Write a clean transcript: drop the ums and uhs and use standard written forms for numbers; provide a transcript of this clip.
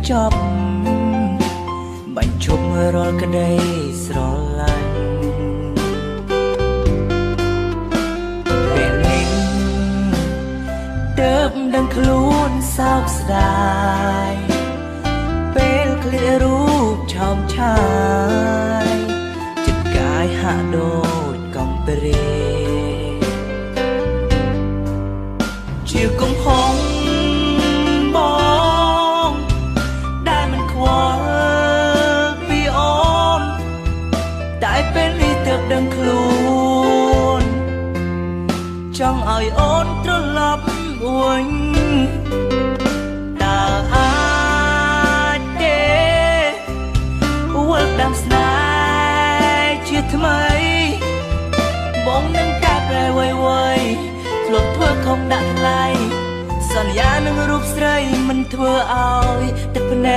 ចប់ បាញ់ឈប់រាល់ក្តីស្រឡាញ់ ពេលនេះទើបដឹងខ្លួនសោកស្ដាយ ពេលឃ្លារូបឆោមឆាយ ចិត្តកាយហាក់ដូចកំព្រា ជាកំហុងបងដែលមិនខ្វល់ពីអូន តែពេលនេះទើបដឹងខ្លួន ចង់ឲ្យអូនត្រឡប់វិញ តើអាចទេវិលដាំស្នេហ៍ជាថ្មី? បងនឹងកែប្រែអ្វីៗធ្លាប់ធ្វើខំដាក់ថ្លៃ សន្យានឹងរូបស្រី មិនធ្វើឲ្យទឹកភ្នែ